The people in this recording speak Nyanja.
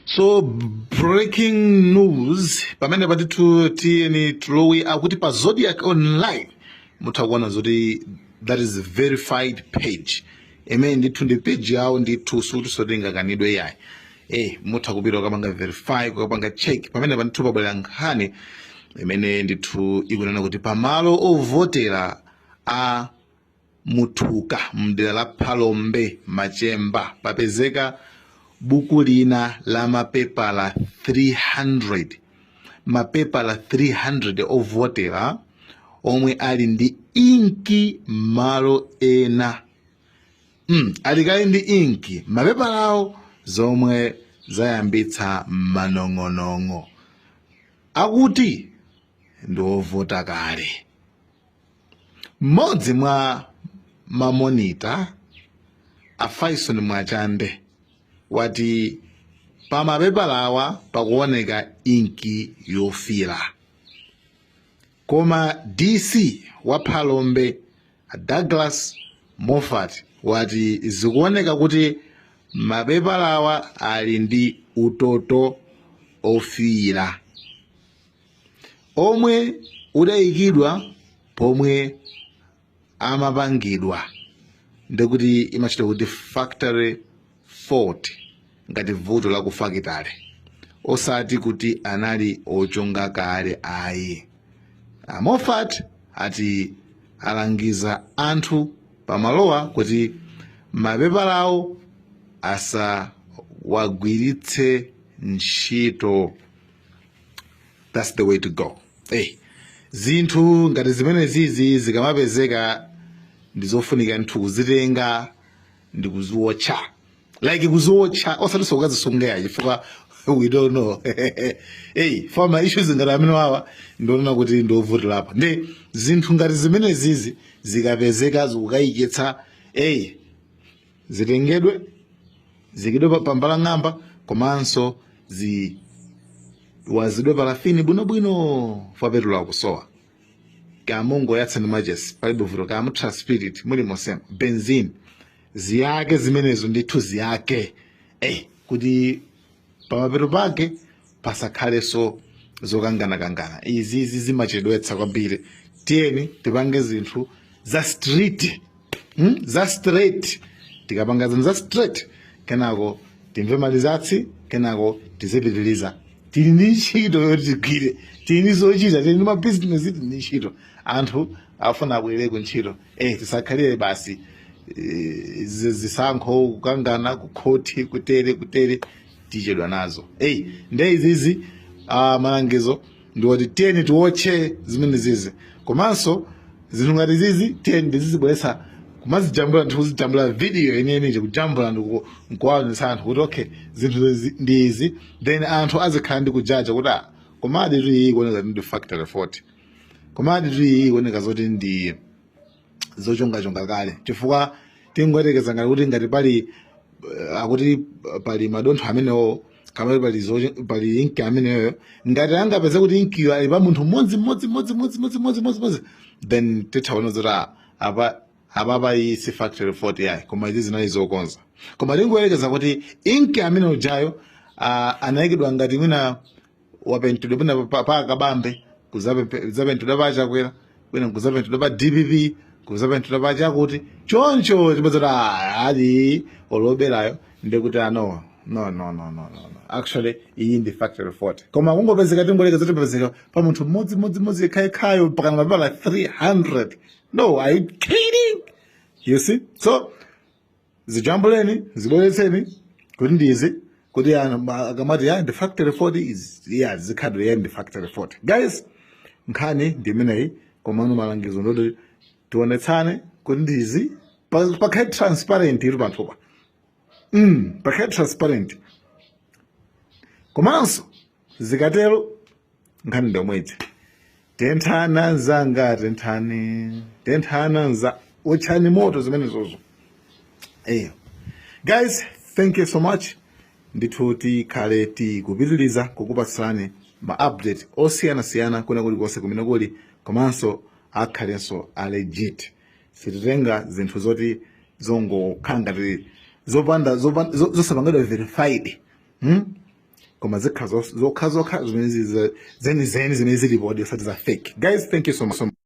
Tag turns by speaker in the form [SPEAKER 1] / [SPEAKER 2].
[SPEAKER 1] So breaking news pamene patithu, tiyeni tilowe. Akuti pa Zodiac Online mutha kuona zoti that is verified page imene ndithu ndi page yawo ndithu, suti sotingakanidwe yayi. Mutha kupita kukapanga verify, kukapanga check. Pamene pandithu pabwera nkhani imene ndithu ikunena kuti pamalo ovotera a Muthuka mdera la Phalombe Machemba papezeka buku lina la mapepala 300, mapepala 300 ovotera omwe ali ndi inki malo ena, ali kale ndi inki mapepalawo, zomwe zayambitsa manong'onong'o akuti ndi ovota kale. Mmodzi mwa mamonita, a Faison Mwachande, wati pa mapepalawa pakuoneka inki yofira, koma DC wa Phalombe, a Douglas Moffat, wati zikuoneka kuti mapepalawa ali ndi utoto ofira omwe udayikidwa pomwe amapangidwa, ndikuti imachita kuti factory fault, ngati vuto la kufakitale, osati kuti anali ochonga kale ayi. A Moffat ati alangiza anthu pamalowa kuti mapepalawo asawagwiritse ntchito. That's the way to go. Hey, zinthu ngati zimene zizi zikamapezeka ndizofunika nthu kuzitenga ndi kuziwotcha, like kuziwotcha, osati sokazisunga, chifukwa we don't know. Hey, for ma issues ngati amene wawa ndionena kuti ndiovutirapo, ndi zinthu ngati zimene zizi zikapezeka zikukayikitsa, hey, zitengedwe, zikidwe pambalang'amba, komanso ziwazidwe parafini bwinobwino fa petulo akusowa. Kamungoyatsa ndi machesi, palibe vuto. Kamuthira spirit, muli mosema benzine, ziyake zimenezo ndithu, ziyake, kuti pamapeto pake pasakhalenso zokanganakangana. Izi zimachedwetsa kwambiri. Tiyeni tipange zinthu za straight, Za straight. Tikapanga zinthu za straight, kenako timve malizatsi, kenako tizipitiliza. Tili ndi ntchito yoti tigwire, tili ndi zochita, tili ndi mabizinesi, tili ndi ntchito, anthu afuna abwerere ku ntchito. Tisakhalire basi zisankho, kukangana kukhoti, kutere kutere, tichedwa nazo. Nde izizi, malangizo ndiwoti tiyeni tiwotche zimene zizi, komanso zinthu ngati zizi tiyeni tizizibweretsa, kumazijambula ndi kuzijambula video yeniyeni, kujambula ndi nkuwaonetsa anthu kuti okay, zinthu ndi izi, then anthu azikhala ndi kujaja kuti ah, komadi tu iyi ikuoneka ndi factory 40, komadi tu iyi ikuoneka zoti ndi zochongachonga kale. Chifukwa tingoyerekeza ngati kuti ngati pali akuti pali madontho amenewo, kamene pali pali inki ameneyo, ngati angapeze kuti inkiyo ali pa munthu mmodzi mmodzi mmodzi mmodzi mmodzi mmodzi mmodzi mmodzi, then tithaona zoti ah, apa apapa iyi si factory 40 yayi, koma izi zinali zokonza. Koma tingoyerekeza kuti inki amene ujayo anayikidwa ngati mwina wapentedwa mwina pa Akabambe, kuzapentedwa pa Chakwera, kwina kuzapentedwa pa DPP, kuzapentedwa pa chakuti choncho, chimadzati ali oloberayo, ndikuti ah, no, no, no, no, no, no, no, actually iyi ndi factory 40. Koma kungopezeka, tingoleka zoti papezeka pa munthu mmodzi mmodzi mmodzi yekhayekhayo pakana mapepala 300, no, are you kidding? You see? So zijambuleni, zibweretseni kuti ndizi, kuti anthu akamati ya ndi factory 40 is yeah, zikhadwe ya ndi factory 40. Guys, nkhani ndi imeneyi, komano malangizo ndoti tionetsane kuti ndizi, pakhale transparent ili panthupa, pakhale transparent. Komanso zikatero nkhani ndomweja, tenthana nzanga, tenthani, tenthana nza, otchani moto zimenezozo. Eyo guys, thank you so much ndithu. Tikhale tikupitiliza kukupatsirani ma update osiyanasiyana kuna kulikonse kumene kuli, komanso akhalenso a legit. Sititenga zinthu zoti zongokhala ngati zopanda zosapangidwa verified, Koma zikhala zokhazokha zimene zenizeni, zimene zilipodi, osati za fake. Guys, thank you so much.